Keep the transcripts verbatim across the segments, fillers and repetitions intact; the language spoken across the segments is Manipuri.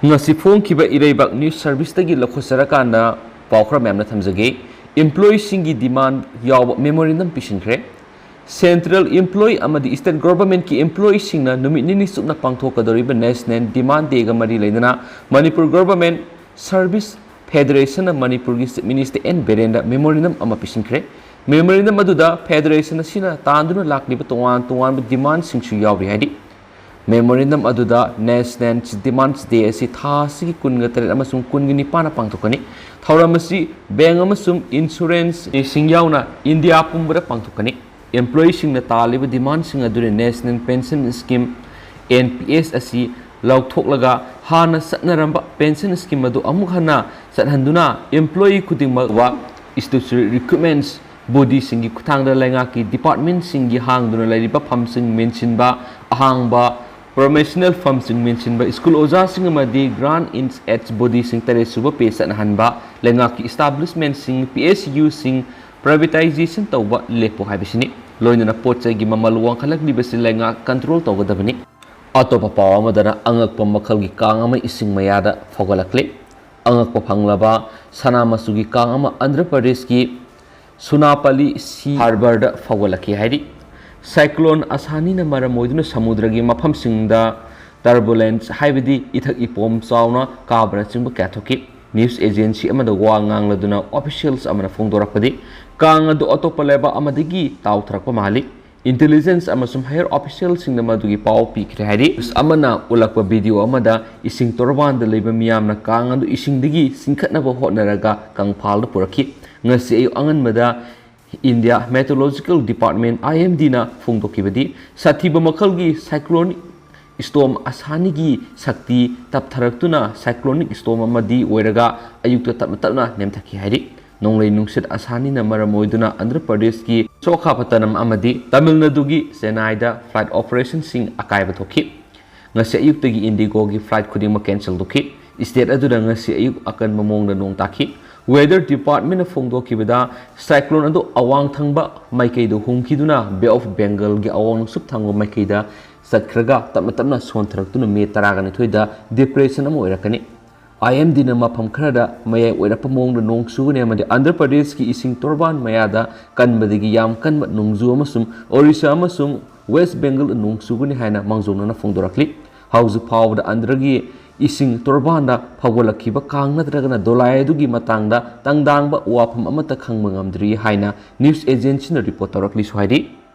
ꯉꯁꯤ ꯐꯣꯡꯈꯤꯕ ꯏꯔꯩꯕꯥꯛ ꯅ꯭ꯌꯨꯁ ꯁꯔꯚꯤꯁꯇꯒꯤ ꯂꯧꯈꯠꯆꯔꯀꯥꯟꯗ ꯄꯥꯎ ꯈꯔ ꯃꯌꯥꯝꯅ ꯊꯝꯖꯒꯦ꯫ ꯏꯝꯄ꯭ꯂꯣꯌꯤꯁꯤꯡꯒꯤ ꯗꯤꯃꯥꯟ ꯌꯥꯎꯕ ꯃꯦꯃꯣꯔꯦꯟꯗꯝ ꯄꯤꯁꯤꯟꯈ꯭ꯔꯦ꯫ ꯁꯦꯟꯇ꯭ꯔꯦꯜ ꯏꯝꯄ꯭ꯂꯣꯌꯤ ꯑꯃꯗꯤ ꯁ꯭ꯇꯦꯠ ꯒꯣꯚꯔꯟꯃꯦꯟꯠꯀꯤ ꯏꯝꯄ꯭ꯂꯣꯌꯤꯁꯤꯡꯅ ꯅꯨꯃꯤꯠ ꯅꯤꯅꯤ ꯆꯨꯞꯅ ꯄꯥꯡꯊꯣꯛꯀꯗꯧꯔꯤꯕ ꯅꯦꯁꯅꯦꯜ ꯗꯤꯃꯥꯟ ꯗꯦꯒ ꯃꯔꯤ ꯂꯩꯅꯅ ꯃꯅꯤꯄꯨꯔ ꯒꯣꯚꯔꯟꯃꯦꯟꯠ ꯁꯔꯚꯤꯁ ꯐꯦꯗꯔꯦꯁꯟꯅ ꯃꯅꯤꯄꯨꯔꯒꯤ ꯆꯤꯐ ꯃꯤꯅꯤꯁꯇꯔ ꯑꯦꯟ ꯕꯤꯔꯦꯟꯗ ꯃꯦꯃꯣꯔꯦꯟꯗꯝ ꯑꯃ ꯄꯤꯁꯤꯟꯈ꯭ꯔꯦ꯫ ꯃꯦꯃꯣꯔꯦꯟꯗꯝ ꯑꯗꯨꯗ ꯐꯦꯗꯔꯦꯁꯟ ꯑꯁꯤꯅ ꯇꯥꯟꯗꯨꯅ ꯂꯥꯛꯂꯤꯕ ꯇꯣꯉꯥꯟ ꯇꯣꯉꯥꯟꯕ ꯗꯤꯃꯥꯟꯁꯤꯡꯁꯨ ꯌꯥꯎꯔꯤ ꯍꯥꯏꯔꯤ꯫ ꯃꯦꯃꯣꯔꯦꯟꯗꯝ ꯑꯗꯨꯗ ꯅꯦꯁꯅꯦꯜ ꯗꯤꯃꯥꯟꯁ ꯗꯦ ꯑꯁꯤ ꯊꯥ ꯑꯁꯤꯒꯤ ꯀꯨꯟꯒ ꯇꯔꯦꯠ ꯑꯃꯁꯨꯡ ꯀꯨꯟꯒ ꯅꯤꯄꯥꯟꯗ ꯄꯥꯡꯊꯣꯛꯀꯅꯤ꯫ ꯊꯧꯔꯝ ꯑꯁꯤ ꯕꯦꯡꯛ ꯑꯃꯁꯨꯡ ꯏꯟꯁꯨꯔꯦꯟꯁꯁꯤꯡ ꯌꯥꯎꯅ ꯏꯟꯗꯤꯌꯥ ꯄꯨꯝꯕꯗ ꯄꯥꯡꯊꯣꯛꯀꯅꯤ꯫ ꯏꯝꯄ꯭ꯂꯣꯌꯤꯁꯤꯡꯅ ꯇꯥꯜꯂꯤꯕ ꯗꯤꯃꯥꯟꯁꯤꯡ ꯑꯗꯨꯅ national pension scheme, N P S, ꯑꯁꯤ ꯂꯧꯊꯣꯛꯂꯒ ꯍꯥꯟꯅ ꯆꯠꯅꯔꯝꯕ ꯄꯦꯟꯁꯟ ꯁ꯭ꯀꯤꯝ ꯑꯗꯨ ꯑꯃꯨꯛ ꯍꯟꯅ ꯆꯠꯍꯟꯗꯨꯅ ꯏꯝꯄ꯭ꯂꯣꯌꯤ ꯈꯨꯗꯤꯡꯃꯛ ꯋꯥ ꯏꯟꯁꯇꯤꯇ꯭ꯌꯨꯁꯅꯦꯜ ꯔꯤꯀ꯭ꯔꯨꯠꯃꯦꯟꯠꯁ ꯕꯣꯗꯤꯁꯤꯡꯒꯤ ꯈꯨꯠꯊꯥꯡꯗ ꯂꯩꯉꯥꯛꯀꯤ ꯗꯤꯄꯥꯔꯠꯃꯦꯟꯠꯁꯤꯡꯒꯤ ꯍꯥꯡꯗꯨꯅ ꯂꯩꯔꯤꯕ ꯐꯝꯁꯤꯡ ꯃꯦꯟꯁꯤꯟꯕ, ꯑꯍꯥꯡꯕ ꯄ꯭ꯔꯣꯃꯣꯁꯅꯦꯜ ꯐꯝꯁꯤꯡ ꯃꯦꯟꯁꯤꯟꯕ, ꯁ꯭ꯀꯨꯜ ꯑꯣꯖꯥꯁꯤꯡ ꯑꯃꯗꯤ ꯒ꯭ꯔꯥꯟ ꯏꯟ ꯑꯦꯗ ꯕꯣꯗꯤꯁꯤꯡ ꯇꯔꯦꯠ ꯁꯨꯕ ꯄꯦ ꯆꯠꯅꯍꯟꯕ, ꯂꯩꯉꯥꯛꯀꯤ ꯏꯁꯇꯥꯕ꯭ꯂꯤꯁꯃꯦꯟꯠꯁꯤꯡ, ꯄꯤ ꯑꯦꯁ ꯌꯨꯁꯤꯡ ꯄ꯭ꯔꯥꯏꯚꯦꯇꯥꯏꯖꯦꯁꯟ ꯇꯧꯕ ꯂꯦꯞꯄꯨ ꯍꯥꯏꯕꯁꯤꯅꯤ꯫ ꯂꯣꯏꯅꯅ ꯄꯣꯠ ꯆꯩꯒꯤ ꯃꯃꯜ ꯋꯥꯡꯈꯠꯂꯛꯂꯤꯕꯁꯤ ꯂꯩꯉꯥꯛ ꯀꯟꯇ꯭ꯔꯣꯜ ꯇꯧꯒꯗꯕꯅꯤ꯫ ꯑꯇꯣꯞꯄ ꯄꯥꯎ ꯑꯃꯗꯅ ꯑꯉꯛꯄ ꯃꯈꯜꯒꯤ ꯀꯥꯡ ꯑꯃ ꯏꯁꯤꯡ ꯃꯌꯥꯗ ꯐꯥꯎꯒꯠꯂꯛꯂꯤ꯫ ꯑꯉꯛꯄ ꯐꯪꯂꯕ ꯁꯅꯥ ꯃꯆꯨꯒꯤ ꯀꯥꯡ ꯑꯃ ꯑꯟꯙ꯭ꯔ ꯄ꯭ꯔꯗꯦꯁꯀꯤ ꯁꯨꯅꯥꯄꯂꯤ ꯁꯤ ꯍꯥꯔꯕꯔꯗ ꯐꯥꯎꯒꯠꯂꯛꯈꯤ ꯍꯥꯏꯔꯤ꯫ ꯁꯥꯏꯀ꯭ꯂꯣꯟ ꯑꯁꯥꯅꯤꯅ ꯃꯔꯝ ꯑꯣꯏꯗꯨꯅ ꯁꯃꯨꯗ꯭ꯔꯒꯤ ꯃꯐꯝꯁꯤꯡꯗ ꯇꯔꯕꯨꯂꯦꯟꯁ, ꯍꯥꯏꯕꯗꯤ ꯏꯊꯛ ꯏꯄꯣꯝ ꯆꯥꯎꯅ ꯀꯥꯕꯅꯆꯤꯡꯕ ꯀꯌꯥ ꯊꯣꯛꯈꯤ꯫ ꯅ꯭ꯌꯨꯁ ꯑꯦꯖꯦꯟꯁꯤ ꯑꯃꯗ ꯋꯥ ꯉꯥꯡꯂꯗꯨꯅ ꯑꯣꯐꯤꯁꯤꯌꯦꯜꯁ ꯑꯃꯅ ꯐꯣꯡꯗꯣꯔꯛꯄꯗꯤ, ꯀꯥꯡ ꯑꯗꯨ ꯑꯇꯣꯞꯄ ꯂꯩꯕꯥꯛ ꯑꯃꯗꯒꯤ ꯇꯥꯎꯊꯔꯛꯄ ꯃꯥꯜꯂꯤ꯫ ꯏꯟꯇꯦꯂꯤꯖꯦꯟꯁ ꯑꯃꯁꯨꯡ ꯍꯥꯌꯔ ꯑꯣꯐꯤꯁꯤꯌꯦꯜꯁꯤꯡꯅ ꯃꯗꯨꯒꯤ ꯄꯥꯎ ꯄꯤꯈ꯭ꯔꯦ ꯍꯥꯏꯔꯤ꯫ ꯅ꯭ꯌꯨꯁ ꯑꯃꯅ ꯎꯠꯂꯛꯄ ꯚꯤꯗꯤꯑꯣ ꯑꯃꯗ ꯏꯁꯤꯡ ꯇꯣꯔꯕꯥꯟꯗ ꯂꯩꯕ ꯃꯤꯌꯥꯝꯅ ꯀꯥꯡ ꯑꯗꯨ ꯏꯁꯤꯡꯗꯒꯤ ꯆꯤꯡꯈꯠꯅꯕ ꯍꯣꯠꯅꯔꯒ ꯀꯪꯐꯥꯜꯗ ꯄꯨꯔꯛꯈꯤ꯫ ꯉꯁꯤ ꯑꯌꯨꯛ ꯑꯉꯟꯕꯗ ꯏꯟꯗꯤꯌꯥ ꯃꯦꯇ꯭ꯔꯣꯂꯣꯖꯤꯀꯦꯜ ꯗꯤꯄꯥꯔꯠꯃꯦꯟꯠ, ꯑꯥꯏ ꯑꯦꯝ ꯗꯤꯅ ꯐꯣꯡꯗꯣꯛꯈꯤꯕꯗꯤ, ꯁꯥꯊꯤꯕ ꯃꯈꯜꯒꯤ ꯁꯥꯏꯀ꯭ꯂꯣꯟ ꯁ꯭ꯇꯣꯔꯝ ꯑꯁꯥꯅꯤꯒꯤ ꯁꯛꯇꯤ ꯇꯞꯊꯔꯛꯇꯨꯅ ꯁꯥꯏꯀ꯭ꯂꯣꯅꯤꯛ ꯁ꯭ꯇꯣꯔꯝ ꯑꯃꯗꯤ ꯑꯣꯏꯔꯒ ꯑꯌꯨꯛꯇ ꯇꯞꯅ ꯇꯞꯅ ꯅꯦꯝꯊꯈꯤ ꯍꯥꯏꯔꯤ꯫ ꯅꯣꯡꯂꯩ ꯅꯨꯡꯁꯤꯠ ꯑꯁꯥꯅꯤꯅ ꯃꯔꯝ ꯑꯣꯏꯗꯨꯅ ꯑꯟꯙ꯭ꯔ ꯄ꯭ꯔꯗꯦꯁꯀꯤ ꯁꯣꯈꯥꯄꯇꯅꯝ ꯑꯃꯗꯤ ꯇꯥꯃꯤꯜ ꯅꯥꯗꯨꯒꯤ ꯆꯦꯟꯅꯥꯏꯗ ꯐ꯭ꯂꯥꯏꯠ ꯑꯣꯄꯔꯦꯁꯟꯁꯤꯡ ꯑꯀꯥꯏꯕ ꯊꯣꯛꯈꯤ꯫ ꯉꯁꯤ ꯑꯌꯨꯛꯇꯒꯤ ꯏꯟꯗꯤꯒꯣꯒꯤ ꯐ꯭ꯂꯥꯏꯠ ꯈꯨꯗꯤꯡꯃꯛ ꯀꯦꯟꯁꯦꯜ ꯇꯧꯈꯤ꯫ ꯁ꯭ꯇꯦꯠ ꯑꯗꯨꯗ ꯉꯁꯤ ꯑꯌꯨꯛ ꯑꯀꯟꯕ ꯃꯑꯣꯡꯗ ꯅꯣꯡ ꯇꯥꯈꯤ꯫ ꯋꯦꯗꯔ ꯗꯤꯄꯥꯔꯠꯃꯦꯟꯠꯅ ꯐꯣꯡꯗꯣꯛꯈꯤꯕꯗ, ꯁꯥꯏꯀ꯭ꯂꯣꯟ ꯑꯗꯨ ꯑꯋꯥꯡ ꯊꯪꯕ ꯃꯥꯏꯀꯩꯗ ꯍꯨꯝꯈꯤꯗꯨꯅ ꯕꯦ ꯑꯣꯐ ꯕꯦꯡꯒꯜꯒꯤ ꯑꯋꯥꯡ ꯅꯣꯡꯆꯨꯞ ꯊꯪꯕ ꯃꯥꯏꯀꯩꯗ ꯇꯠꯈ꯭ꯔꯒ ꯇꯞꯅ ꯇꯞꯅ ꯁꯣꯟꯊꯔꯛꯇꯨꯅ ꯃꯦ ꯇꯔꯥꯒ ꯅꯤꯊꯣꯏꯗ depression ꯑꯃ ꯑꯣꯏꯔꯛꯀꯅꯤ꯫ IMDꯅ ꯃꯐꯝ ꯈꯔꯗ ꯃꯌꯥꯏ ꯑꯣꯏꯔꯞꯄ ꯃꯑꯣꯡꯗ ꯅꯣꯡ ꯆꯨꯒꯅꯤ ꯑꯃꯗꯤ ꯑꯟꯙ꯭ꯔ ꯄ꯭ꯔꯗꯦꯁꯀꯤ ꯏꯁꯤꯡ ꯇꯣꯔꯕꯥꯟ ꯃꯌꯥꯗ ꯀꯟꯕꯗꯒꯤ ꯌꯥꯝ ꯀꯟꯕ ꯅꯣꯡꯖꯨ ꯑꯃꯁꯨꯡ ꯑꯣꯔꯤꯁꯥ ꯑꯃꯁꯨꯡ ꯋꯦꯁ ꯕꯦꯡꯒꯜꯗ ꯅꯣꯡ ꯆꯨꯒꯅꯤ ꯍꯥꯏꯅ ꯃꯥꯡꯖꯧꯅꯅ ꯐꯣꯡꯗꯣꯔꯛꯂꯤ꯫ ꯍꯧꯖꯤꯛ ꯐꯥꯎꯕꯗ ꯑꯟꯙ꯭ꯔꯒꯤ ꯏꯁꯤꯡ ꯇꯣꯔꯕꯥꯟꯗ ꯐꯥꯎꯒꯠꯂꯛꯈꯤꯕ ꯀꯥꯡ ꯅꯠꯇ꯭ꯔꯒꯅ ꯗꯣꯂꯥꯏ ꯑꯗꯨꯒꯤ ꯃꯇꯥꯡꯗ ꯇꯪꯗꯥꯡꯕ ꯋꯥꯐꯝ ꯑꯃꯠꯇ ꯈꯪꯕ ꯉꯝꯗ꯭ꯔꯤ ꯍꯥꯏꯅ news agencyꯅ report ꯇꯧꯔꯛꯂꯤꯁꯨ ꯍꯥꯏꯔꯤ꯫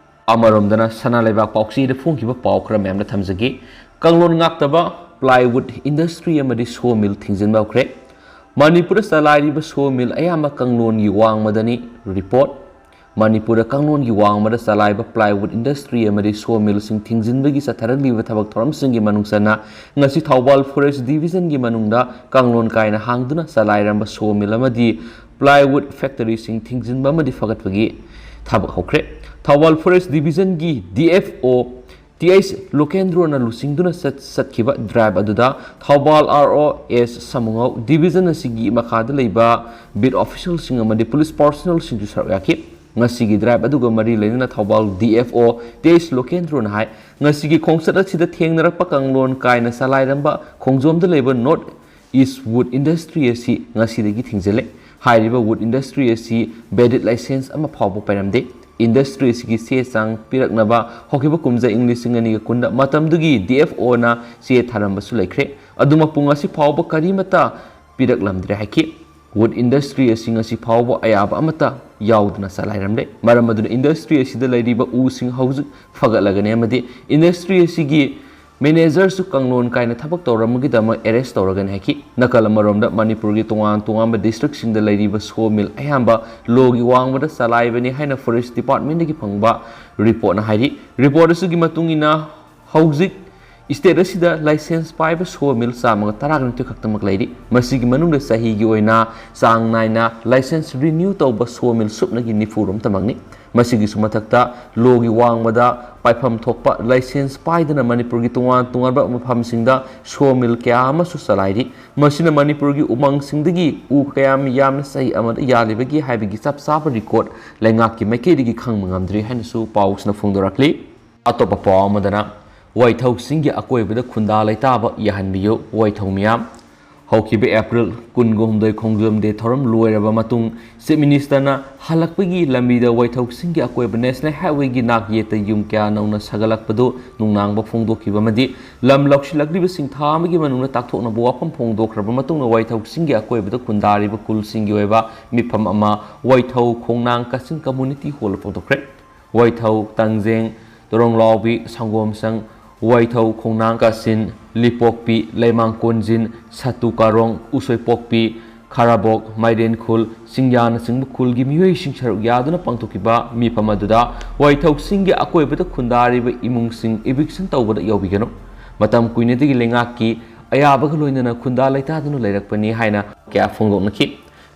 ꯑꯃꯔꯣꯝꯗꯅ ꯁꯅꯥ ꯂꯩꯕꯥꯛ ꯄꯥꯎꯆꯦꯗ ꯐꯣꯡꯈꯤꯕ ꯄꯥꯎ ꯈꯔ ꯃꯌꯥꯝꯗ ꯊꯝꯖꯒꯦ꯫ ꯀꯥꯡꯂꯣꯟ ꯉꯥꯛꯇꯕ plywood industry ꯑꯃꯗꯤ sawmill ꯊꯤꯡꯖꯤꯟꯕ ꯍꯧꯈ꯭ꯔꯦ꯫ ꯃꯅꯤꯄꯨꯔꯗ ꯆꯂꯥꯏꯔꯤꯕ sawmill ꯑꯌꯥꯝꯕ ꯀꯥꯡꯂꯣꯟꯒꯤ ꯋꯥꯡꯃꯗꯅꯤ꯫ Report꯫ ꯃꯅꯤꯄꯨꯔꯗ ꯀꯥꯡꯂꯣꯟꯒꯤ ꯋꯥꯡꯃꯗ ꯆꯂꯥꯏꯕ plywood industry ꯑꯃꯗꯤ sawmillꯁꯤꯡ ꯊꯤꯡꯖꯤꯟꯕꯒꯤ ꯆꯠꯊꯔꯛꯂꯤꯕ ꯊꯕꯛ ꯊꯧꯔꯝꯁꯤꯡꯒꯤ ꯃꯅꯨꯡ ꯆꯟꯅ ꯉꯁꯤ ꯊꯧꯕꯥꯜ forest divisionꯒꯤ ꯃꯅꯨꯡꯗ ꯀꯥꯡꯂꯣꯟ ꯀꯥꯏꯅ ꯍꯥꯡꯗꯨꯅ ꯆꯂꯥꯏꯔꯝꯕ sawmill ꯑꯃꯗꯤ plywood factoryꯁꯤꯡ ꯊꯤꯡꯖꯤꯟꯕ ꯑꯃꯗꯤ ꯐꯒꯠꯄꯒꯤ ꯊꯕꯛ ꯍꯧꯈ꯭ꯔꯦ꯫ ꯊꯧꯕꯥꯜ forest divisionꯒꯤ DFO Th ꯂꯣꯀꯦꯟꯗ꯭ꯔꯣꯅ ꯂꯨꯆꯤꯡꯗꯨꯅ ꯆꯠ-, ꯆꯠꯈꯤꯕ drive ꯑꯗꯨꯗ ꯊꯧꯕꯥꯜ RO S ꯁꯥꯃꯨꯉꯧ, division ꯑꯁꯤꯒꯤ ꯃꯈꯥꯗ ꯂꯩꯕ beat officialꯁꯤꯡ ꯑꯃꯗꯤ police personnelꯁꯤꯡꯁꯨ ꯁꯔꯨꯛ ꯌꯥꯈꯤ꯫ ꯉꯁꯤꯒꯤ drive ꯑꯗꯨꯒ ꯃꯔꯤ ꯂꯩꯅꯅ ꯊꯧꯕꯥꯜ DFO Th ꯂꯣꯀꯦꯟꯗ꯭ꯔꯣꯅ ꯍꯥꯏ, ꯉꯁꯤꯒꯤ ꯈꯣꯡꯆꯠ ꯑꯁꯤꯗ ꯊꯦꯡꯅꯔꯛꯄ ꯀꯥꯡꯂꯣꯟ ꯀꯥꯏꯅ ꯆꯂꯥꯏꯔꯝꯕ ꯈꯣꯡꯖꯣꯝꯗ ꯂꯩꯕ North East Wood Industry ꯑꯁꯤ ꯉꯁꯤꯗꯒꯤ ꯊꯤꯡꯖꯤꯜꯂꯦ꯫ ꯍꯥꯏꯔꯤꯕ wood industry ꯑꯁꯤ valid license ꯑꯃ ꯐꯥꯎꯕ ꯄꯥꯏꯔꯝꯗꯦ꯫ Industry ꯑꯁꯤꯒꯤ ꯆꯦ ꯆꯥꯡ ꯄꯤꯔꯛꯅꯕ ꯍꯧꯈꯤꯕ ꯀꯨꯝꯖꯥ ꯏꯪ ꯂꯤꯁꯤꯡ ꯑꯅꯤꯒ ꯀꯨꯟꯗ ꯃꯇꯝꯗꯨꯒꯤ DFOꯅ ꯆꯦ ꯊꯥꯔꯝꯕꯁꯨ ꯂꯩꯈ꯭ꯔꯦ꯫ ꯑꯗꯨꯃꯛꯄꯨ ꯉꯁꯤ ꯐꯥꯎꯕ ꯀꯔꯤꯃꯠꯇ ꯄꯤꯔꯛꯂꯝꯗ꯭ꯔꯦ ꯍꯥꯏꯈꯤ꯫ Wood industry ꯑꯁꯤ ꯉꯁꯤ ꯐꯥꯎꯕ ꯑꯌꯥꯕ ꯑꯃꯠꯇ ꯌꯥꯎꯗꯅ ꯆꯂꯥꯏꯔꯝꯂꯦ꯫ ꯃꯔꯝ ꯑꯗꯨꯅ industry ꯑꯁꯤꯗ ꯂꯩꯔꯤꯕ ꯎꯁꯤꯡ ꯍꯧꯖꯤꯛ ꯐꯒꯠꯂꯒꯅꯤ ꯑꯃꯗꯤ industry ꯑꯁꯤꯒꯤ managerꯁꯨ ꯀꯥꯡꯂꯣꯟ ꯀꯥꯏꯅ ꯊꯕꯛ ꯇꯧꯔꯝꯕꯒꯤꯗꯃꯛ arrest ꯇꯧꯔꯒꯅꯤ ꯍꯥꯏꯈꯤ꯫ ꯅꯥꯀꯜ ꯑꯃꯔꯣꯝꯗ ꯃꯅꯤꯄꯨꯔꯒꯤ ꯇꯣꯉꯥꯟ ꯇꯣꯉꯥꯟꯕ districtꯁꯤꯡꯗ ꯂꯩꯔꯤꯕ sawmill ꯑꯌꯥꯝꯕ lawꯒꯤ ꯋꯥꯡꯃꯗ ꯆꯂꯥꯏꯕꯅꯤ ꯍꯥꯏꯅ forest departmentꯗꯒꯤ ꯐꯪꯕ reportꯅ ꯍꯥꯏꯔꯤ꯫ Report ꯑꯁꯤꯒꯤ ꯃꯇꯨꯡ ꯏꯟꯅ ꯍꯧꯖꯤꯛ state ꯑꯁꯤꯗ license ꯄꯥꯏꯕ sawmill ꯆꯥꯝꯃꯒ ꯇꯔꯥꯒ ꯅꯤꯊꯣꯏ ꯈꯛꯇꯃꯛ ꯂꯩꯔꯤ꯫ ꯃꯁꯤꯒꯤ ꯃꯅꯨꯡꯗ ꯆꯍꯤꯒꯤ ꯑꯣꯏꯅ ꯆꯥꯡ ꯅꯥꯏꯅ license renew ꯇꯧꯕ sawmill ꯁꯨꯞꯅꯒꯤ ꯅꯤꯐꯨ ꯔꯣꯝꯇꯃꯛꯅꯤ꯫ ꯃꯁꯤꯒꯤꯁꯨ ꯃꯊꯛꯇ lawꯒꯤ ꯋꯥꯡꯃꯗ ꯄꯥꯏꯐꯝ ꯊꯣꯛꯄ license ꯄꯥꯏꯗꯅ ꯃꯅꯤꯄꯨꯔꯒꯤ ꯇꯣꯉꯥꯟ ꯇꯣꯉꯥꯟꯕ ꯃꯐꯝꯁꯤꯡꯗ sawmill ꯀꯌꯥ ꯑꯃꯁꯨ ꯆꯂꯥꯏꯔꯤ꯫ ꯃꯁꯤꯅ ꯃꯅꯤꯄꯨꯔꯒꯤ ꯎꯃꯪꯁꯤꯡꯗꯒꯤ ꯎ ꯀꯌꯥꯝ ꯌꯥꯝꯅ ꯆꯍꯤ ꯑꯃꯗ ꯌꯥꯜꯂꯤꯕꯒꯦ ꯍꯥꯏꯕꯒꯤ ꯆꯞ ꯆꯥꯕ record ꯂꯩꯉꯥꯛꯀꯤ ꯃꯥꯏꯀꯩꯗꯒꯤ ꯈꯪꯕ ꯉꯝꯗ꯭ꯔꯤ ꯍꯥꯏꯅꯁꯨ ꯄꯥꯎꯁꯤꯅ ꯐꯣꯡꯗꯣꯔꯛꯂꯤ꯫ ꯑꯇꯣꯞꯄ ꯄꯥꯎ ꯑꯃꯗꯅ, ꯋꯥꯏꯊꯧꯁꯤꯡꯒꯤ ꯑꯀꯣꯏꯕꯗ ꯈꯨꯟꯗꯥ ꯂꯩꯇꯥꯕ ꯌꯥꯍꯟꯕꯤꯌꯨ꯫ ꯋꯥꯏꯊꯧ ꯃꯤꯌꯥꯝ꯫ ꯍꯧꯈꯤꯕ ꯑꯦꯄ꯭ꯔꯤꯜ ꯀꯨꯟꯒ ꯍꯨꯝꯗꯣꯏ ꯈꯣꯡꯖꯣꯝ ꯗꯦ ꯊꯧꯔꯝ ꯂꯣꯏꯔꯕ ꯃꯇꯨꯡ, ꯆꯤꯐ ꯃꯤꯅꯤꯁꯇꯔꯅ ꯍꯜꯂꯛꯄꯒꯤ ꯂꯝꯕꯤꯗ ꯋꯥꯏꯊꯧꯁꯤꯡꯒꯤ ꯑꯀꯣꯏꯕ ꯅꯦꯁꯅꯦꯜ ꯍꯥꯏꯋꯦꯒꯤ ꯅꯥꯛ ꯌꯦꯠꯇ ꯌꯨꯝ ꯀꯌꯥ ꯅꯧꯅ ꯁꯥꯒꯠꯂꯛꯄꯗꯨ ꯅꯨꯡꯅꯥꯡꯕ ꯐꯣꯡꯗꯣꯛꯈꯤꯕ ꯑꯃꯗꯤ ꯂꯝ ꯂꯧꯁꯤꯜꯂꯛꯂꯤꯕꯁꯤꯡ ꯊꯥ ꯑꯃꯒꯤ ꯃꯅꯨꯡꯗ ꯇꯥꯛꯊꯣꯛꯅꯕ ꯋꯥꯐꯝ ꯐꯣꯡꯗꯣꯛꯈ꯭ꯔꯕ ꯃꯇꯨꯡꯗ ꯋꯥꯏꯊꯧꯁꯤꯡꯒꯤ ꯑꯀꯣꯏꯕꯗ ꯈꯨꯟꯗꯥꯔꯤꯕ ꯈꯨꯜꯁꯤꯡꯒꯤ ꯑꯣꯏꯕ ꯃꯤꯐꯝ ꯑꯃ ꯋꯥꯏꯊꯧ ꯈꯣꯡꯅꯥꯡ ꯀꯆꯤꯟ ꯀꯝꯃ꯭ꯌꯨꯅꯤꯇꯤ ꯍꯣꯜꯗ ꯐꯣꯡꯗꯣꯛꯈ꯭ꯔꯦ꯫ ꯋꯥꯏꯊꯧ, ꯇꯥꯡꯖꯦꯡ, ꯇꯣꯔꯣꯡꯂꯥꯎꯕꯤ, ꯁꯪꯒꯣꯝꯁꯪ, ꯋꯥꯏꯊꯧ, ꯈꯣꯡꯅꯥꯡ ꯀꯥꯁꯤꯟ, ꯂꯤꯄꯣꯛꯄꯤ, ꯂꯩꯃꯥꯡ ꯀꯣꯟꯖꯤꯟ, ꯁꯥꯇꯨ ꯀꯥꯔꯣꯡ, ꯎꯁꯣꯏꯄꯣꯛꯄꯤ, ꯈꯥꯔꯥꯕꯣꯛ, ꯃꯥꯏꯔꯦꯟꯈꯨꯜ, ꯆꯤꯡꯌꯥꯅꯆꯤꯡꯕ ꯈꯨꯜꯒꯤ ꯃꯤꯑꯣꯏꯁꯤꯡ ꯁꯔꯨꯛ ꯌꯥꯗꯨꯅ ꯄꯥꯡꯊꯣꯛꯈꯤꯕ ꯃꯤꯐꯝ ꯑꯗꯨꯗ ꯋꯥꯏꯊꯧꯁꯤꯡꯒꯤ ꯑꯀꯣꯏꯕꯗ ꯈꯨꯟꯗꯥꯔꯤꯕ ꯏꯃꯨꯡꯁꯤꯡ eviction ꯇꯧꯕꯗ ꯌꯥꯎꯕꯤꯒꯅꯨ꯫ ꯃꯇꯝ ꯀꯨꯏꯅꯗꯒꯤ ꯂꯩꯉꯥꯛꯀꯤ ꯑꯌꯥꯕꯒ ꯂꯣꯏꯅꯅ ꯈꯨꯟꯗꯥ ꯂꯩꯇꯥꯗꯨꯅ ꯂꯩꯔꯛꯄꯅꯤ ꯍꯥꯏꯅ ꯀꯌꯥ ꯐꯣꯡꯗꯣꯛꯅꯈꯤ꯫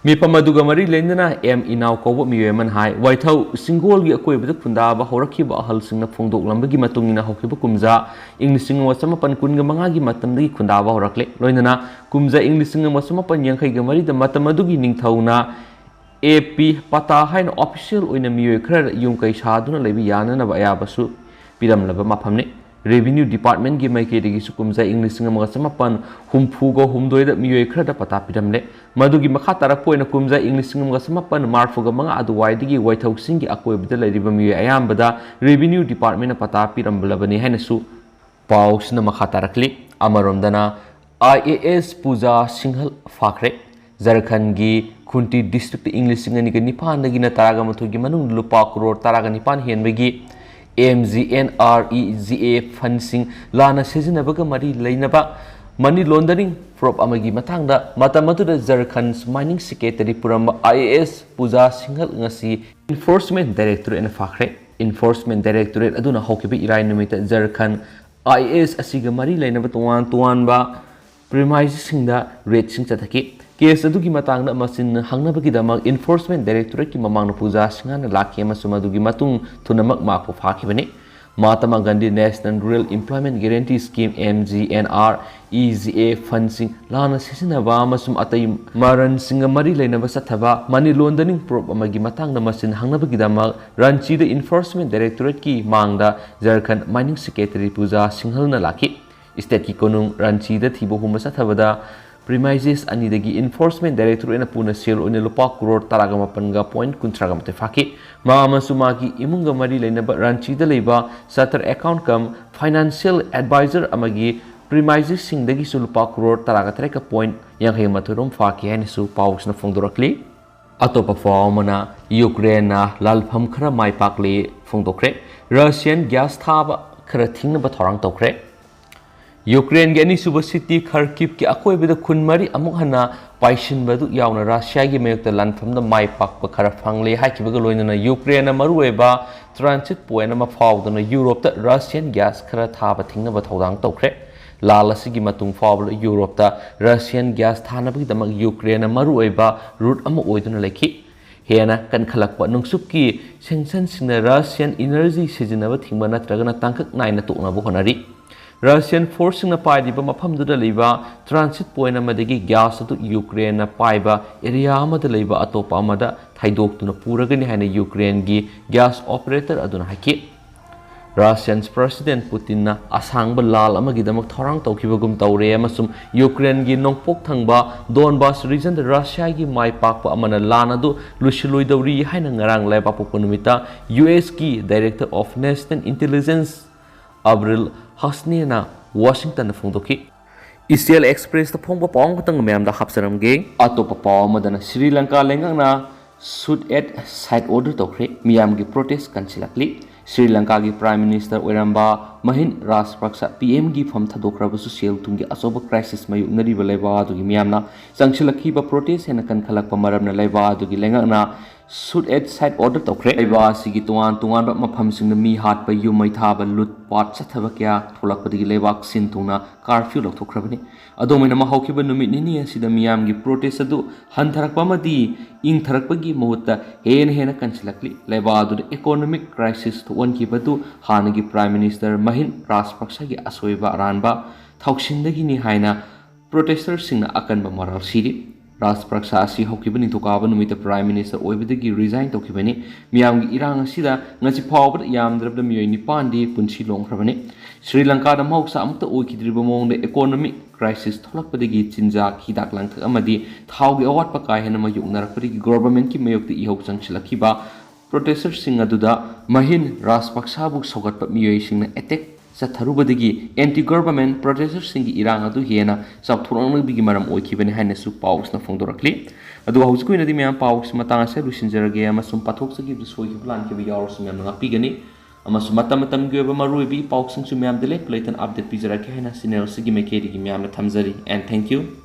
ꯃꯤꯐꯝ ꯑꯗꯨꯒ ꯃꯔꯤ ꯂꯩꯅꯅ ꯑꯦꯝ ꯏꯅꯥꯎ ꯀꯧꯕ ꯃꯤꯑꯣꯏ ꯑꯃꯅ ꯍꯥꯏ, ꯋꯥꯏꯊꯧ ꯁꯤꯡꯒꯣꯜꯒꯤ ꯑꯀꯣꯏꯕꯗ ꯈꯨꯟꯗꯥꯕ ꯍꯧꯔꯛꯈꯤꯕ ꯑꯍꯜꯁꯤꯡꯅ ꯐꯣꯡꯗꯣꯛꯂꯝꯕꯒꯤ ꯃꯇꯨꯡ ꯏꯟꯅ ꯍꯧꯈꯤꯕ ꯀꯨꯝꯖꯥ ꯏꯪ ꯂꯤꯁꯤꯡ ꯑꯃ ꯆꯃꯥꯄꯟ ꯀꯨꯟꯒ ꯃꯉꯥꯒꯤ ꯃꯇꯝꯗꯒꯤ ꯈꯨꯟꯗꯥꯕ ꯍꯧꯔꯛꯂꯦ꯫ ꯂꯣꯏꯅꯅ ꯀꯨꯝꯖꯥ ꯏꯪ ꯂꯤꯁꯤꯡ ꯑꯃ ꯆꯃꯥꯄꯟ ꯌꯥꯡꯈꯩꯒ ꯃꯔꯤꯗ ꯃꯇꯝ ꯑꯗꯨꯒꯤ ꯅꯤꯡꯊꯧꯅ ꯑꯦ ꯄꯤ ꯄꯇꯥ ꯍꯥꯏꯅ official ꯑꯣꯏꯅ ꯃꯤꯑꯣꯏ ꯈꯔꯗ ꯌꯨꯝ ꯀꯩ ꯁꯥꯗꯨꯅ ꯂꯩꯕ ꯌꯥꯅꯅꯕ ꯑꯌꯥꯕꯁꯨ ꯄꯤꯔꯝꯂꯕ ꯃꯐꯝꯅꯤ꯫ Revenue Departmentꯀꯤ ꯃꯥꯏꯀꯩꯗꯒꯤꯁꯨ ꯀꯨꯝꯖꯥ ꯏꯪ ꯂꯤꯁꯤꯡ ꯑꯃꯒ ꯆꯃꯥꯄꯟ ꯍꯨꯝꯐꯨꯒ ꯍꯨꯝꯗꯣꯏꯗ ꯃꯤꯑꯣꯏ ꯈꯔꯗ ꯄꯇꯥ ꯄꯤꯔꯝꯂꯦ꯫ ꯃꯗꯨꯒꯤ ꯃꯈꯥ ꯇꯥꯔꯛꯄ ꯑꯣꯏꯅ ꯀꯨꯝꯖꯥ ꯏꯪ ꯂꯤꯁꯤꯡ ꯑꯃꯒ ꯆꯃꯥꯄꯟ ꯃꯔꯤꯐꯨꯒ ꯃꯉꯥ ꯑꯗꯨꯋꯥꯏꯗꯒꯤ ꯋꯥꯏꯊꯧꯁꯤꯡꯒꯤ ꯑꯀꯣꯏꯕꯗ ꯂꯩꯔꯤꯕ ꯃꯤꯑꯣꯏ ꯑꯌꯥꯝꯕꯗ Revenue Departmentꯅ ꯄꯇꯥ ꯄꯤꯔꯝꯂꯕꯅꯤ ꯍꯥꯏꯅꯁꯨ ꯄꯥꯎꯁꯤꯅ ꯃꯈꯥ ꯇꯥꯔꯛꯂꯤ꯫ ꯑꯃꯔꯣꯝꯗꯅ, I A S Puja ꯁꯤꯡꯍꯜ ꯐꯥꯈ꯭ꯔꯦ꯫ ꯖꯔꯈꯟꯒꯤ ꯈꯨꯟꯇꯤ district ꯏꯪ ꯂꯤꯁꯤꯡ ꯑꯅꯤꯒ ꯅꯤꯄꯥꯟꯗꯒꯤꯅ ꯇꯔꯥꯒ ꯃꯥꯊꯣꯏꯒꯤ ꯃꯅꯨꯡꯗ ꯂꯨꯄꯥ ꯀ꯭ꯔꯣꯔ ꯇꯔꯥꯒ ꯅꯤꯄꯥꯟ ꯍꯦꯟꯕꯒꯤ M G N R E G A ꯐꯟꯁꯤꯡ ꯂꯥꯟꯅ ꯁꯤꯖꯤꯟꯅꯕꯒ ꯃꯔꯤ ꯂꯩꯅꯕ money laundering ꯐ꯭ꯔꯣꯞ ꯑꯃꯒꯤ ꯃꯇꯥꯡꯗ ꯃꯇꯝ ꯑꯗꯨꯗ ꯖꯔꯈꯟ mining secretary ꯄꯨꯔꯝꯕ I A S ꯄꯨꯖꯥ ꯁꯤꯡꯍꯜ ꯉꯁꯤ Enforcement Directorateꯅ ꯐꯥꯈ꯭ꯔꯦ꯫ Enforcement Directorate ꯑꯗꯨꯅ ꯍꯧꯈꯤꯕ ꯏꯔꯥꯏ ꯅꯨꯃꯤꯠꯇ ꯖꯔꯈꯟ ꯑꯥꯏ ꯑꯦ ꯑꯦꯁ ꯑꯁꯤꯒ ꯃꯔꯤ ꯂꯩꯅꯕ ꯇꯣꯉꯥꯟ ꯇꯣꯉꯥꯟꯕ premiseꯁꯤꯡꯗ raidꯁꯤꯡ ꯆꯠꯊꯈꯤ꯫ ꯀꯦꯁ ꯑꯗꯨꯒꯤ ꯃꯇꯥꯡꯗ ꯃꯆꯤꯟ ꯍꯪꯅꯕꯒꯤꯗꯃꯛ Enforcement Directorateꯀꯤ ꯃꯃꯥꯡꯗ ꯄꯨꯖꯥ ꯁꯤꯡꯍꯜꯅ ꯂꯥꯛꯈꯤ ꯑꯃꯁꯨꯡ ꯃꯗꯨꯒꯤ ꯃꯇꯨꯡ ꯊꯨꯅꯃꯛ ꯃꯍꯥꯛꯄꯨ ꯐꯥꯈꯤꯕꯅꯤ꯫ Mahatma Gandhi National Rural Employment Guarantee Scheme, M G N R E G A fundꯁꯤꯡ ꯂꯥꯟꯅ ꯁꯤꯖꯤꯟꯅꯕ ꯑꯃꯁꯨꯡ ꯑꯇꯩ ꯃꯔꯟꯁꯤꯡꯒ ꯃꯔꯤ ꯂꯩꯅꯕ ꯆꯠꯊꯕ, money laundering ꯄ꯭ꯔꯣꯕ ꯑꯃꯒꯤ ꯃꯇꯥꯡꯗ ꯃꯆꯤꯟ ꯍꯪꯅꯕꯒꯤꯗꯃꯛ ꯔꯥꯟꯆꯤꯗ Enforcement Directorateꯀꯤ ꯃꯥꯡꯗ ꯖꯔꯈꯟ Mining Secretary ꯄꯨꯖꯥ ꯁꯤꯡꯍꯜꯅ ꯂꯥꯛꯈꯤ꯫ Stateꯀꯤ ꯀꯣꯅꯨꯡ ꯔꯥꯟꯆꯤꯗ ꯊꯤꯕ ꯍꯨꯝꯕ ꯆꯠꯊꯕꯗ premises ꯑꯅꯤꯗꯒꯤ Enforcement Directorateꯅ ꯄꯨꯟꯅ ꯁꯦꯜ ꯑꯣꯏꯅ ꯂꯨꯄꯥ ꯀ꯭ꯔꯣꯔ ꯇꯔꯥꯒ ꯃꯥꯄꯟꯒ ꯄꯣꯏꯟ ꯀꯨꯟꯊ꯭ꯔꯥꯒ ꯃꯥꯊꯣꯏ ꯐꯥꯈꯤ꯫ ꯃꯥ ꯑꯃꯁꯨꯡ ꯃꯥꯒꯤ ꯏꯃꯨꯡꯒ ꯃꯔꯤ ꯂꯩꯅꯕ ꯔꯥꯟꯆꯤꯗ ꯂꯩꯕ chartered accountant cum financial advisor ꯑꯃꯒꯤ premises ꯁꯤꯡꯗꯒꯤꯁꯨ ꯂꯨꯄꯥ ꯀ꯭ꯔꯣꯔ ꯇꯔꯥꯒ ꯇꯔꯦꯠꯀ ꯄꯣꯏꯟ ꯌꯥꯡꯈꯩ ꯃꯥꯊꯣꯏ ꯔꯣꯝ ꯐꯥꯈꯤ ꯍꯥꯏꯅꯁꯨ ꯄꯥꯎꯁꯤꯅ ꯐꯣꯡꯗꯣꯔꯛꯂꯤ꯫ ꯑꯇꯣꯞꯄ ꯄꯥꯎ ꯑꯃꯅ, ꯌꯨꯀ꯭ꯔꯦꯟꯅ ꯂꯥꯜꯐꯝ ꯈꯔ ꯃꯥꯏ ꯄꯥꯛꯂꯦ ꯐꯣꯡꯗꯣꯛꯈ꯭ꯔꯦ꯫ ꯔꯁꯤꯌꯥꯟ ꯒ꯭ꯌꯥꯁ ꯊꯥꯕ ꯈꯔ ꯊꯤꯡꯅꯕ ꯊꯧꯔꯥꯡ ꯇꯧꯈ꯭ꯔꯦ꯫ ꯌꯨꯀ꯭ꯔꯦꯟꯒꯤ ꯑꯅꯤꯁꯨꯕ ꯁꯤꯇꯤ ꯈꯔꯀꯤꯞꯀꯤ ꯑꯀꯣꯏꯕꯗ ꯈꯨꯟ ꯃꯔꯤ ꯑꯃꯨꯛ ꯍꯟꯅ ꯄꯥꯏꯁꯤꯟꯕꯗꯨ ꯌꯥꯎꯅ ꯔꯁꯤꯌꯥꯒꯤ ꯃꯥꯌꯣꯛꯇ ꯂꯥꯟꯐꯝꯗ ꯃꯥꯏ ꯄꯥꯛꯄ ꯈꯔ ꯐꯪꯂꯦ ꯍꯥꯏꯈꯤꯕꯒ ꯂꯣꯏꯅꯅ ꯌꯨꯀ꯭ꯔꯦꯟꯅ ꯃꯔꯨꯑꯣꯏꯕ transit point ꯑꯃ ꯐꯥꯎꯗꯨꯅ ꯌꯨꯔꯣꯞꯇ ꯔꯁꯤꯌꯥꯟ ꯒ꯭ꯌꯥꯁ ꯈꯔ ꯊꯥꯕ ꯊꯤꯡꯅꯕ ꯊꯧꯗꯥꯡ ꯇꯧꯈ꯭ꯔꯦ꯫ ꯂꯥꯜ ꯑꯁꯤꯒꯤ ꯃꯇꯨꯡ ꯐꯥꯎꯕꯗ ꯌꯨꯔꯣꯞꯇ ꯔꯁꯤꯌꯥꯟ ꯒ꯭ꯌꯥꯁ ꯊꯥꯅꯕꯒꯤꯗꯃꯛ ꯌꯨꯀ꯭ꯔꯦꯟꯅ ꯃꯔꯨꯑꯣꯏꯕ route ꯑꯃ ꯑꯣꯏꯗꯨꯅ ꯂꯩꯈꯤ꯫ ꯍꯦꯟꯅ ꯀꯟꯈꯠꯂꯛꯄ ꯅꯨꯡꯁꯨꯞꯀꯤ ꯁꯦꯡꯁꯟꯁꯤꯡꯅ ꯔꯁꯤꯌꯥꯟ energy ꯁꯤꯖꯤꯟꯅꯕ ꯊꯤꯡꯕ ꯅꯠꯇ꯭ꯔꯒꯅ ꯇꯥꯡꯀꯛ ꯅꯥꯏꯅ ꯇꯣꯛꯅꯕ ꯍꯣꯠꯅꯔꯤ꯫ ꯔꯁꯤꯌꯥꯟ ꯐꯣꯔꯁꯁꯤꯡꯅ ꯄꯥꯏꯔꯤꯕ ꯃꯐꯝꯗꯨꯗ ꯂꯩꯕ transit point ꯑꯃꯗꯒꯤ ꯒ꯭ꯌꯥꯁ ꯑꯗꯨ ꯌꯨꯀ꯭ꯔꯦꯟꯅ ꯄꯥꯏꯕ area ꯑꯃꯗ ꯂꯩꯕ ꯑꯇꯣꯞꯄ ꯑꯃꯗ ꯊꯩꯗꯣꯛꯇꯨꯅ ꯄꯨꯔꯒꯅꯤ ꯍꯥꯏꯅ ꯌꯨꯀ꯭ꯔꯦꯟꯒꯤ ꯒ꯭ꯌꯥꯁ operator ꯑꯗꯨꯅ ꯍꯥꯏꯈꯤ꯫ ꯔꯁꯤꯌꯥꯟ President ꯄꯨꯇꯤꯟꯅ ꯑꯁꯥꯡꯕ ꯂꯥꯜ ꯑꯃꯒꯤꯗꯃꯛ ꯊꯧꯔꯥꯡ ꯇꯧꯈꯤꯕꯒꯨꯝ ꯇꯧꯔꯦ ꯑꯃꯁꯨꯡ ꯌꯨꯀ꯭ꯔꯦꯟꯒꯤ ꯅꯣꯡꯄꯣꯛ ꯊꯪꯕ ꯗꯣꯟꯕꯥꯁ regionꯗ ꯔꯁꯤꯌꯥꯒꯤ ꯃꯥꯏ ꯄꯥꯛꯄ ꯑꯃꯅ ꯂꯥꯟ ꯑꯗꯨ ꯂꯣꯏꯁꯤꯜꯂꯣꯏꯗꯧꯔꯤ ꯍꯥꯏꯅ ꯉꯔꯥꯡ ꯂꯩꯕꯥꯛꯄꯣꯛꯄ ꯅꯨꯃꯤꯠꯇ U Sꯀꯤ Director of National Intelligence ꯑꯕ꯭ꯔꯤꯜ ꯍꯁꯅꯦꯅ ꯋꯥꯁꯤꯡꯇꯟꯗ ꯐꯣꯡꯗꯣꯛꯈꯤ꯫ Israel Expressꯇ ꯐꯣꯡꯕ ꯄꯥꯎ ꯑꯃꯈꯛꯇꯪ ꯃꯌꯥꯝꯗ ꯍꯥꯞꯆꯔꯝꯒꯦ꯫ ꯑꯇꯣꯞꯄ ꯄꯥꯎ ꯑꯃꯗꯅ ꯁ꯭ꯔꯤ ꯂꯪꯀꯥ ꯂꯩꯉꯥꯛꯅ shoot at sight order ꯇꯧꯈ꯭ꯔꯦ꯫ ꯃꯤꯌꯥꯝꯒꯤ protest ꯀꯟꯁꯤꯜꯂꯛꯂꯤ꯫ ꯁ꯭ꯔꯤ ꯂꯪꯀꯥꯒꯤ Prime Minister ꯑꯣꯏꯔꯝꯕ ꯃꯍꯤꯟ ꯔꯥꯖꯄꯛꯁ ꯄꯤ ꯑꯦꯝꯒꯤ ꯐꯝ ꯊꯥꯗꯣꯛꯈ꯭ꯔꯕꯁꯨ ꯁꯦꯜ ꯊꯨꯝꯒꯤ ꯑꯆꯧꯕ ꯀ꯭ꯔꯥꯏꯁꯤꯁ ꯃꯥꯌꯣꯛꯅꯔꯤꯕ ꯂꯩꯕꯥꯛ ꯑꯗꯨꯒꯤ ꯃꯤꯌꯥꯝꯅ ꯆꯪꯁꯤꯜꯂꯛꯈꯤꯕ ꯄ꯭ꯔꯣꯇꯦꯁ ꯍꯦꯟꯅ ꯀꯟꯈꯠꯂꯛꯄ ꯃꯔꯝꯅ ꯂꯩꯕꯥꯛ ꯑꯗꯨꯒꯤ ꯂꯩꯉꯥꯛꯅ ꯁꯨꯠ ꯑꯦꯠ ꯁꯥꯏꯠ ꯑꯣꯔꯗꯔ ꯇꯧꯈ꯭ꯔꯦ꯫ ꯂꯩꯕꯥꯛ ꯑꯁꯤꯒꯤ ꯇꯣꯉꯥꯟ ꯇꯣꯉꯥꯟꯕ ꯃꯐꯝꯁꯤꯡꯗ ꯃꯤ ꯍꯥꯠꯄ, ꯌꯨꯝ ꯃꯩ ꯊꯥꯕ, ꯂꯨꯠ ꯄꯥꯠ ꯆꯠꯊꯕ ꯀꯌꯥ ꯊꯣꯛꯂꯛꯄꯗꯒꯤ ꯂꯩꯕꯥꯛ ꯁꯤꯟ ꯊꯨꯡꯅ ꯀꯥꯔꯐ꯭ꯌꯨ ꯂꯧꯊꯣꯛꯈ꯭ꯔꯕꯅꯤ꯫ ꯑꯗꯨꯝ ꯑꯣꯏꯅꯃꯛ, ꯍꯧꯈꯤꯕ ꯅꯨꯃꯤꯠ ꯅꯤꯅꯤ ꯑꯁꯤꯗ ꯃꯤꯌꯥꯝꯒꯤ ꯄ꯭ꯔꯣꯇꯦꯁ ꯑꯗꯨ ꯍꯟꯊꯔꯛꯄ ꯑꯃꯗꯤ ꯏꯪꯊꯔꯛꯄꯒꯤ ꯃꯍꯨꯠꯇ ꯍꯦꯟꯅ ꯍꯦꯟꯅ ꯀꯟꯁꯤꯜꯂꯛꯂꯤ꯫ ꯂꯩꯕꯥꯛ ꯑꯗꯨꯗ ꯏꯀꯣꯅꯣꯃꯤꯛ ꯀ꯭ꯔꯥꯏꯁꯤꯁ ꯊꯣꯛꯍꯟꯈꯤꯕ ꯑꯗꯨ ꯍꯥꯟꯅꯒꯤ ꯄ꯭ꯔꯥꯏꯝ ꯃꯤꯅꯤꯁꯇꯔ ꯃꯍꯤꯟ ꯔꯥꯖꯄꯛꯁꯒꯤ ꯑꯁꯣꯏꯕ ꯑꯔꯥꯟꯕ ꯊꯧꯁꯤꯟꯗꯒꯤꯅꯤ ꯍꯥꯏꯅ ꯄ꯭ꯔꯣꯇꯦꯁꯇꯔꯁꯤꯡꯅ ꯑꯀꯟꯕ ꯃꯔꯥꯜ ꯁꯤꯔꯤ꯫ ꯔꯥꯖꯄꯛꯁ ꯑꯁꯤ ꯍꯧꯈꯤꯕ ꯅꯤꯡꯊꯧꯀꯥꯕ ꯅꯨꯃꯤꯠꯇ ꯄ꯭ꯔꯥꯏꯝ ꯃꯤꯅꯤꯁꯇꯔ ꯑꯣꯏꯕꯗꯒꯤ ꯔꯤꯖꯥꯏꯟ ꯇꯧꯈꯤꯕꯅꯤ꯫ ꯃꯤꯌꯥꯝꯒꯤ ꯏꯔꯥꯡ ꯑꯁꯤꯗ ꯉꯁꯤ ꯐꯥꯎꯕꯗ ꯌꯥꯝꯗ꯭ꯔꯕꯗ ꯃꯤꯑꯣꯏ ꯅꯤꯄꯥꯟꯗꯤ ꯄꯨꯟꯁꯤ ꯂꯣꯡꯈ꯭ꯔꯕꯅꯤ꯫ ꯁ꯭ꯔꯤ ꯂꯪꯀꯥꯗ ꯃꯍꯧꯁꯥ ꯑꯃꯠꯇ ꯑꯣꯏꯈꯤꯗ꯭ꯔꯤꯕ ꯃꯑꯣꯡꯗ ꯏꯀꯣꯅꯣꯃꯤꯛ ꯀ꯭ꯔꯥꯏꯁꯤꯁ ꯊꯣꯛꯂꯛꯄꯗꯒꯤ ꯆꯤꯟꯖꯥꯛ, ꯍꯤꯗꯥꯛ ꯂꯥꯡꯊꯛ ꯑꯃꯗꯤ ꯊꯥꯎꯒꯤ ꯑꯋꯥꯠꯄ ꯀꯥ ꯍꯦꯟꯅ ꯃꯥꯌꯣꯛꯅꯔꯛꯄꯗꯒꯤ ꯒꯣꯚꯔꯟꯃꯦꯟꯠꯀꯤ ꯃꯥꯌꯣꯛꯇ ꯏꯍꯧ ꯆꯪꯁꯤꯜꯂꯛꯈꯤꯕ ꯄ꯭ꯔꯣꯇꯦꯁꯇꯔꯁꯤꯡ ꯑꯗꯨꯗ ꯃꯍꯤꯟ ꯔꯥꯖꯄꯛꯁꯕꯨ ꯁꯧꯒꯠꯄ ꯃꯤꯑꯣꯏꯁꯤꯡꯅ ꯑꯦꯇꯦꯛ ꯆꯠꯊꯔꯨꯕꯗꯒꯤ ꯑꯦꯟꯇꯤ ꯒꯣꯚꯔꯟꯃꯦꯟꯠ ꯄ꯭ꯔꯣꯇꯦꯁꯇꯔꯁꯤꯡꯒꯤ ꯏꯔꯥꯡ ꯑꯗꯨ ꯍꯦꯟꯅ ꯆꯥꯎꯊꯣꯔꯛꯅꯕꯒꯤ ꯃꯔꯝ ꯑꯣꯏꯈꯤꯕꯅꯤ ꯍꯥꯏꯅꯁꯨ ꯄꯥꯎꯁꯤꯅ ꯐꯣꯡꯗꯣꯔꯛꯂꯤ꯫ ꯑꯗꯨꯒ ꯍꯧꯖꯤꯛꯀꯤ ꯑꯣꯏꯅꯗꯤ ꯃꯌꯥꯝ, ꯄꯥꯎꯁꯤ ꯃꯇꯥꯡ ꯑꯁꯤꯗ ꯂꯣꯏꯁꯤꯟꯖꯔꯒꯦ, ꯑꯃꯁꯨꯡ ꯄꯥꯊꯣꯛꯆꯈꯤꯕꯗ ꯁꯣꯏꯈꯤꯕ ꯂꯥꯟꯈꯤꯕ ꯌꯥꯎꯔꯁꯨ ꯃꯌꯥꯝꯅ ꯉꯥꯛꯄꯤꯒꯅꯤ꯫ ꯑꯃꯁꯨꯡ ꯃꯇꯝ ꯃꯇꯝꯒꯤ ꯑꯣꯏꯕ ꯃꯔꯨꯑꯣꯏꯕ ꯏ ꯄꯥꯎꯁꯤꯡꯁꯨ ꯃꯌꯥꯝꯗ ꯂꯦꯞꯄ ꯂꯩꯇꯅ ꯑꯞꯗꯦꯠ ꯄꯤꯖꯔꯛꯀꯦ ꯍꯥꯏꯅ ꯆꯦꯅꯦꯜ ꯑꯁꯤꯒꯤ ꯃꯥꯏꯀꯩꯗꯒꯤ ꯃꯌꯥꯝꯅ ꯊꯝꯖꯔꯤ꯫ And thank you꯫